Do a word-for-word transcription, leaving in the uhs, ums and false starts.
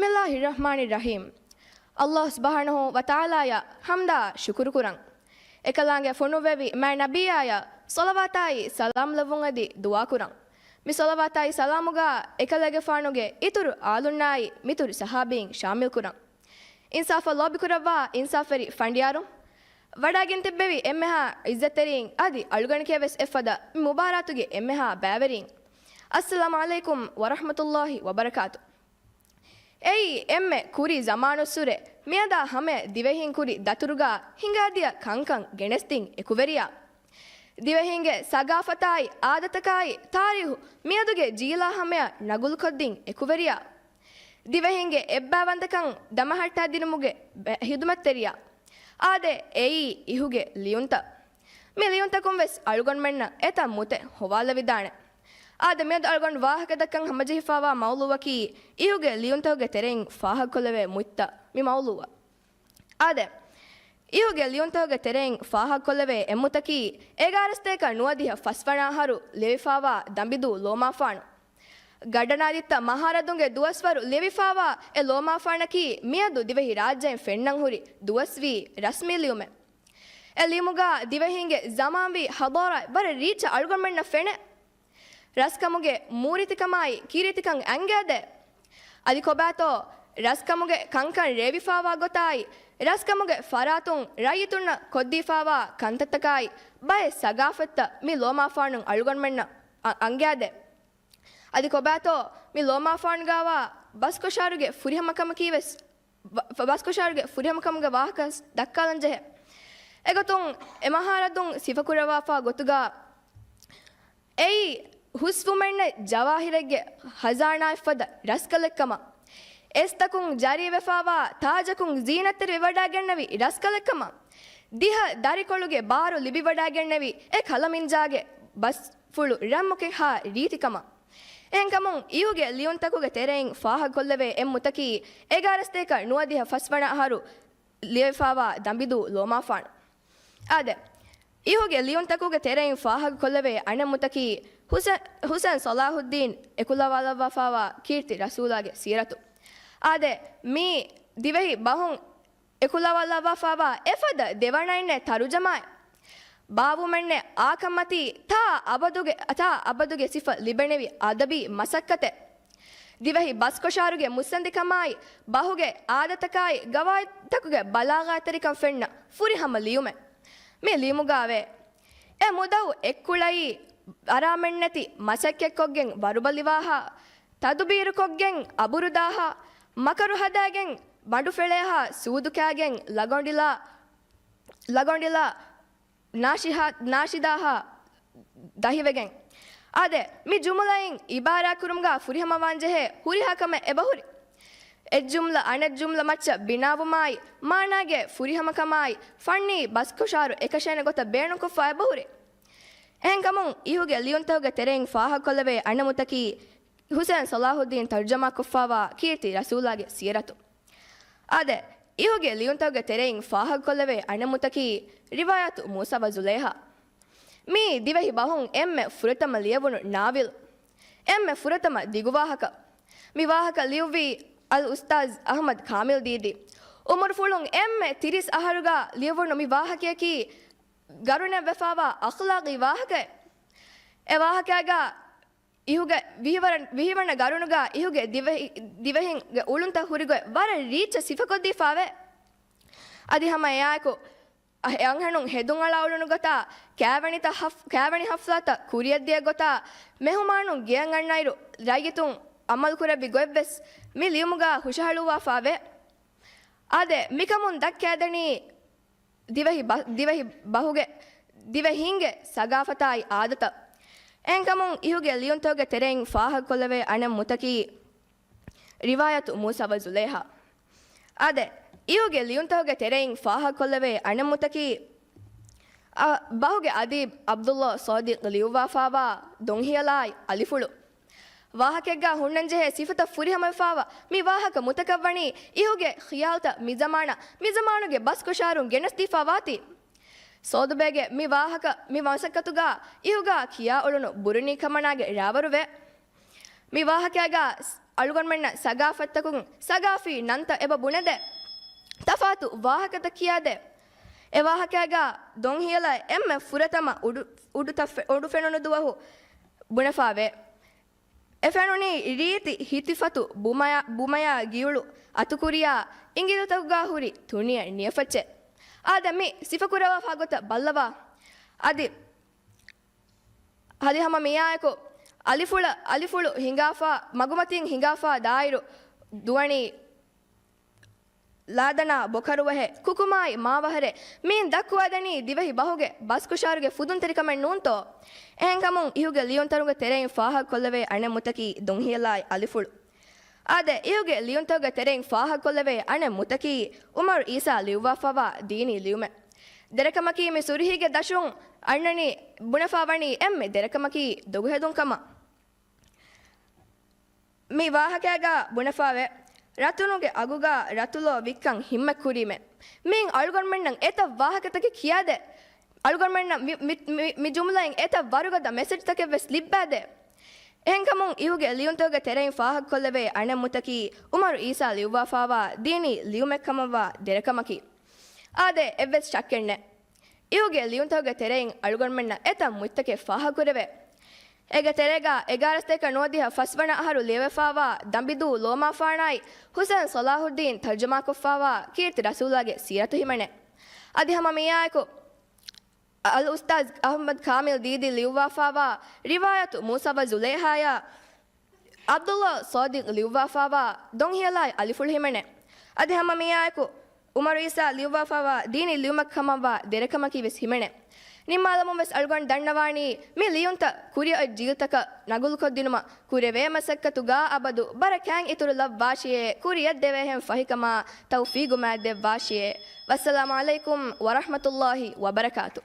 ބިސްމިއްލާހިއްރަޙްމާނިއްރަޙީމް. އައްލާހު ސުބްޙާނަހޫ ވަތަޢާލާއަށް ޙަމްދާ ޝުކުރު ކުރަން. އެކަލާނގެ ފޮނުއްވެވި މާތް ނަބިއްޔާއަށް ޞަލަވާތާއި ސަލާމް ލެއްވުން އަދި ދުޢާ ކުރަން. މި ޞަލަވާތާއި ސަލާމުގަ އެކަލޭގެފާނުގެ އިތުރު އާލުންނާއި މިތުރު ޞަޙާބީން ޝާމިލް ކުރަން. އިންސާފަށް ލޯބިކުރައްވާ އިންސާފުވެރި ފަނޑިޔާރުން. ވަޑާގެން ތިއްބެވި އެންމެހާ ޢިއްޒަތްތެރީން އަދި އަޅުގަނޑަކީވެސް އެއްފަދަ މި މުބާރާތުގެ އެންމެހާ ބައިވެރީން. އައްސަލާމު ޢަލައިކުމް ވަރަޙްމަތުﷲި ވަބަރަކާތު. އެއީ އެންމެ ކުރީ ޒަމާނުއްސުރެ މިއަދާ ހަމަޔަށް ދިވެހިން ކުރި ދަތުރުގަ ހިނގާދިޔަ ކަންކަން ގެނެސްދިން އެކުވެރިޔާ. ދިވެހިންގެ ސަގާފަތާއި އާދަތަކާއި ތާރީހު މިއަދުގެ ޖީލާ ހަމަޔަށް ނަގުލުކޮށްދިން އެކުވެރިޔާ. ދިވެހިންގެ އެއްބައިވަންތަކަން ދަމަހައްޓާދިނުމުގެ ބެ-، ޚިދުމަތްތެރިޔާ. އާދެ، އެއީ އިހުގެ ލިޔުންތައް. މި ލިޔުންތަކުން ވެސް އަޅުގަނޑުމެންނަށް އެތައް މުތެއް ހޮވާލެވިދާނެ. އާދެ، މިއަދު އަޅުގަނޑު ވާހަކަދައްކަން ހަމަޖެހިފާވާ މައުޟޫޢަކީ އިހުގެ ލިޔުންތަކުގެ ތެރެއިން ފާހަގަކޮށްލެވޭ މުތްތައް މި މައުޟޫޢަށް. އާދެ، އިހުގެ ލިޔުންތަކުގެ ތެރެއިން ފާހަގަކޮށްލެވޭ އެއްމުތަކީ، އެގާރަ ސަތޭކަ ނުވަދިހަ ފަސްވަނަ އަހަރު ލިޔެވިފާވާ ދަނބިދޫ ލޯމާފާނު. ގަޑަނާދިއްތަ މަހާރަދުންގެ ދުވަސްވަރު ލިޔެވިފާވާ އެ ލޯމާފާނަކީ މިއަދު ދިވެހި ރާއްޖޭން ފެންނަން ހުރި ދުވަސްވީ ރަސްމީ ލިޔުމެއް. އެ ލިޔުމުގަ ދިވެހީންގެ ޒަމާންވީ ޙަޟާރާތް ވަރަށް ރީއްޗަށް އަޅުގަނޑުމެންނަށް ފެނޭ. ރަސްކަމުގެ މޫރިތިކަމާއި ކީރިތިކަން އަންގާދޭ. އަދި ކޮބާތޯ ރަސްކަމުގެ ކަންކަން ރޭވިފާވާ ގޮތާއި، ރަސްކަމުގެ ފަރާތުން ރައްޔިތުންނަށް ކޮށްދީފާވާ ކަންތައްތަކާއި، ބައެއް ސަގާފަތްތައް މި ލޯމާފާނުން އަޅުގަނޑުމެންނަށް އަ-، އަންގާދޭ. އަދި ކޮބާތޯ މި ލޯމާފާނުގަވާ ބަސްކޮށާރުގެ ފުރިހަމަކަމަކީވެސް ވަ-، ވަ-، ބަސްކޮށާރުގެ ފުރިހަމަކަމުގެ ވާހަކަ ދައްކާލަން ޖެހޭ. އެގޮތުން އެ މަހާރަދުން ސިފަކުރައްވާފާ ގޮތުގަ އެއީ ހުސްވުމެއްނެތް ޖަވާހިރެއްގެ ހަޒާނާއެއްފަދަ ރަސްކަލެއްކަމަށް، އެސްތަކުން ޖަރީވެފާވާ ތާޖަކުން ޒީނަތްތެރިވެވަޑައިގެންނެވި ރަސްކަލެއްކަމަށް، ދިހަ ދަރިކޮޅުގެ ބާރު ލިބިވަޑައިގެންނެވި އެ ކަލަމިންޖާގެ ބަސްފުޅު ރަންމުކެއްހާ ރީތިކަމަށް. އެހެންކަމުން އިހުގެ ލިޔުންތަކުގެ ތެރެއިން ފާހަގަކޮށްލެވޭ އެއްމުތަކީ، އެގާރަ ސަތޭކަ ނުވަދިހަ ފަސްވަނަ އަހަރު ލިޔެފާވާ ދަނބިދޫ ލޯމާފާނު. އާދެ، އިހުގެ ލިޔުންތަކުގެ ތެރެއިން ފާހަގަކޮށްލެވޭ އަނެއްމުތަކީ ހުސެ-، ހުސެން ޞަލާޙުއްދީން އެކުލަވާލައްވާފާވާ ކީރިތި ރަސޫލާގެ ސީރަތު. އާދެ، މީ ދިވެހި ބަހުން އެކުލަވާލައްވާފާވާ އެފަދަ ދެވަނައެއްނެތް ތަރުޖަމާއެއް. ބާވުމެއްނެތް އާކަށްމަތީ ތާ އަބަދުގެ، ތާ އަބަދުގެ ސިފަ ލިބެނެވި އަދަބީ މަސައްކަތެއް. ދިވެހި ބަސްކޮށާރުގެ މުއްސަނދިކަމާއި، ބަހުގެ އާދަތަކާއި، ގަވާއިދުތަކުގެ ބަލާޣާތްތެރިކަން ފެންނަ ފުރިހަމަ ލިޔުމެއް. މި ލިޔުމުގަވޭ އެ މުދައު އެއްކުޅައީ، އަރާމެއްނެތި މަސައްކަތްކޮށްގެން ވަރުބަލިވާހާ، ތަދުބީރުކޮށްގެން އަބުރުދާހާ، މަކަރު ހަދާގެން ބަނޑު ފެޅޭހާ، ސޫދު ކާގެން ލަގޮނޑިލާ، ލަގޮނޑިލާ ނާޝިހާ-، ނާޝިދާހާ ދަހިވެގެން. އާދެ، މި ޖުމުލައިން އިބާރާކުރުމުގަ ފުރިހަމަވާންޖެހޭ ހުރިހާ ކަމެއް އެބަހުރި. އެއްޖުމްލަ އަނެއްޖުމްލަ މައްޗަށް ބިނާވުމާއި، މާނާގެ ފުރިހަމަކަމާއި، ފަންނީ ބަސްކޮށާރު އެކަށޭނެ ގޮތަށް ބޭނުންކޮށްފާ އެބަހުރި. އެހެންކަމުން އިހުގެ ލިޔުންތަކުގެ ތެރެއިން ފާހަގަކޮށްލެވޭ އަނެއްމުތަކީ، ހުސެން ޞަލާޙުއްދީން ތަރުޖަމާކޮށްފާވާ ކީރިތި ރަސޫލާގެ ސީރަތު. އާދެ، އިހުގެ ލިޔުންތަކުގެ ތެރެއިން ފާހަގަކޮށްލެވޭ އަނެއްމުތަކީ، ރިވާޔަތު މޫސާ ވަ ޒުލައިހާ. މީ ދިވެހި ބަހުން އެންމެ ފުރަތަމަ ލިޔެވުނު ނާވިލް. އެންމެ ފުރަތަމަ ދިގުވާހަކަ. މި ވާހަކަ ލިޔުއްވީ އަލް އުސްތާޒް އަޙްމަދު ކާމިލް ދީދީ. އުމުރުފުޅުން އެންމެ ތިރީސް އަހަރުގަ ލިޔެވުނު މި ވާހަކަޔަކީ، ގަރުނެއްވެފާވާ އަޚްލާޤީ ވާހަކައެއް. އެ ވާހަކައިގަ އިހުގެ ވިހިވަރަ-، ވިހިވަނަ ގަރުނުގަ އިހުގެ ދިވެހި-، ދިވެހިންގެ އުޅުންތައް ހުރިގޮތް ވަރަށް ރީއްޗަށް ސިފަކޮށްދީފާވޭ. އަދި ހަމަ އެއާއެކު، އަ-، އެ އަންހެނުން ހެދުން އަޅާ އުޅުނު ގޮތާ، ކާވެނިތައް ހަފް-، ކާވެނި ހަފްލާތައް ކުރިއަށްދިޔަ ގޮތާ، މެހުމާނުން ގެއަށް އަންނައިރު ރައްޔިތުން އަމަލުކުރެއްވި ގޮތްވެސް މި ލިޔުމުގަ ހުށަހަޅުއްވާފާވޭ. އާދެ، މިކަމުން ދައްކާދެނީ، ދިވެހި ބަ-، ދިވެހި ބަހުގެ ދިވެހީންގެ ސަގާފަތާއި އާދަތައް. އެހެންކަމުން އިހުގެ ލިޔުންތަކުގެ ތެރެއިން ފާހަގަކޮށްލެވޭ އަނެއް މުތަކީ، ރިވާޔަތު މޫސާ ވަ ޒުލައިހާ. އާދެ، އިހުގެ ލިޔުންތަކުގެ ތެރެއިން ފާހަގަކޮށްލެވޭ އަނެއް މުތަކީ، އަ، ބަހުގެ އަދީބް ޢަބްދުﷲ ޞާދިޤް ލިޔުއްވާފާވާ ދޮންހިޔަލާއި އަލިފުޅު. ވާހަކައެއްގަ ހުންނަންޖެހޭ ސިފަތައް ފުރިހަމަވެފާވާ މި ވާހަކަ މުތަކަށްވަނީ އިހުގެ ޚިޔާލުތައް މިޒަމާނަށް، މިޒަމާނުގެ ބަސްކޮށާރުން ގެނެސްދީފާވާތީ. ސޯދުބޭގެ މި ވާހަކަ މި މަސައްކަތުގަ އިހުގަ ކިޔާ އުޅުނު ބުރުނީ ކަމަނާގެ ރާވަރުވޭ. މި ވާހަކައިގަ އަޅުގަނޑުމެންނަށް ސަގާފަތްތަކުން ސަގާފީ ނަންތައް އެބަ ބުނެދޭ. ތަފާތު ވާހަކަތައް ކިޔާދޭ. އެ ވާހަކައިގާ ދޮންހިޔަލާ އެންމެ ފުރަތަމަ އުޑު، އުޑުތައް ފެ، އުޑު ފެނުނު ދުވަހު ބުނެފާވޭ. އެ ފެނުނީ ރީތި ހިތިފަތު ބުމަޔާ، ބުމަޔާ ގިއުޅު އަތުކުރިޔާ އިނގިލިތަކުގާ ހުރި ތުނިޔަ ނިޔަފައްޗެއް. އާދެ، މި ސިފަކުރަވާފާ ގޮތަށް ބައްލަވާ. އަދި އަދި ހަމަ މިއާއެކު އަލިފުޅަ، އަލިފުޅު ހިނގާފާ، މަގުމަތިން ހިނގާފާ ދާއިރު ދުވަނީ ލާދަނާ ބޮކަރުވަހެއް، ކުކުމާއި މާވަހަރެއް. މިއިން ދައްކުވާދެނީ ދިވެހި ބަހުގެ ބަސްކުށާރުގެ ފުދުންތެރިކަމެއް ނޫންތޯ؟ އެހެންކަމުން އިހުގެ ލިޔުންތަރުގެ ތެރެއިން ފާހަގަކޮށްލެވޭ އަނެއް މުތަކީ ދޮންހިޔަލާއި އަލިފުޅު. އާދެ، އިހުގެ ލިޔުންތަކުގެ ތެރެއިން ފާހަގަކޮށްލެވޭ އަނެއް މުތަކީ އުމަރު އީސާ ލިޔުއްވާފާވާ ދީނީ ލިޔުމެއް. ދެރަކަމަކީ މި ސުރުހީގެ ދަށުން އަންނަނީ ބުނެފާވަނީ އެންމެ ދެރަކަމަކީ ދޮގުހެދުން ކަމަށް. މި ވާހަކައިގާ ބުނެފާވޭ، ރަތުނުގެ އަގުގާ ރަތުލޯ ވިއްކަން ހިންމަތްކުރީމޭ. މިއިން އަޅުގަނޑުމެންނަށް އެތައް ވާހަކަތަކެއް ކިޔާދޭ. އަޅުގަނޑުމެންނަށް މި، މި، މި، މި ޖުމްލައިން އެތައް ވަރުގަދަ މެސެޖްތަކެއްވެސް ލިއްބާދޭ. އެހެންކަމުން އިހުގެ ލިޔުންތަކުގެ ތެރެއިން ފާހަގަކޮށްލެވޭ އަނެއް މުތަކީ އުމަރު އީސާ ލިޔުއްވާފާވާ ދީނީ ލިޔުމެއްކަމަށްވާ ދެރަކަމަކީ. އާދެ، އެއްވެސް ޝައްކެއްނެއް. އިހުގެ ލިޔުންތަކުގެ ތެރެއިން އަޅުގަނޑުމެންނަށް އެތައް މުއްތަކެއް ފާހަގަކުރެވޭ. އޭގެ ތެރޭގާ އެގާރަ ސަތޭކަ ނުވަދިހަ ފަސްވަނަ އަހަރު ލިޔެވެފާވާ ދަނބިދޫ ލޯމާފާނާއި ހުސެން ޞަލާޙުއްދީން ތަރްޖަމާކޮށްފާވާ ކީރިތި ރަސޫލާގެ ސީރަތު ހިމެނޭ. އަދި ހަމަ މިއާއެކު އަލްއުސްތާޛް އަޙްމަދު ކާމިލް ދީދީ ލިޔުއްވާފާވާ ރިވާޔަތު މޫސާ ވަ ޒުލައިހާޔާ ޢަބްދުﷲ ޞާދިޤް ލިޔުއްވާފާވާ ދޮންހިޔަލާއި އަލިފުޅު ހިމެނޭ. އަދި ހަމަ މިއާއެކު އުމަރު އީސާ ލިޔުއްވާފާވާ ދީނީ ލިޔުމެއް ކަމަށްވާ ދެރަކަމަކީ ވެސް ހިމެނޭ. ނިންމާލަމުން ވެސް އަޅުގަނޑު ދަންނަވާނީ މި ލިޔުންތައް ކުރިއަށް ޖީލްތަކަށް ނަގުލުކޮށްދިނުމަށް ކުރެވޭ މަސައްކަތުގާ އަބަދު ބަރަކާތް އިތުރު ލައްވާށިއޭ، ކުރިއަށް ދެވޭހެން ފަހިކަމާ ތައުފީގު މާތް ދެއްވާށިއޭ. ވައްސަލާމު ޢަލައިކުމް ވަރަޙްމަތުﷲ ވަބަރަކާތު.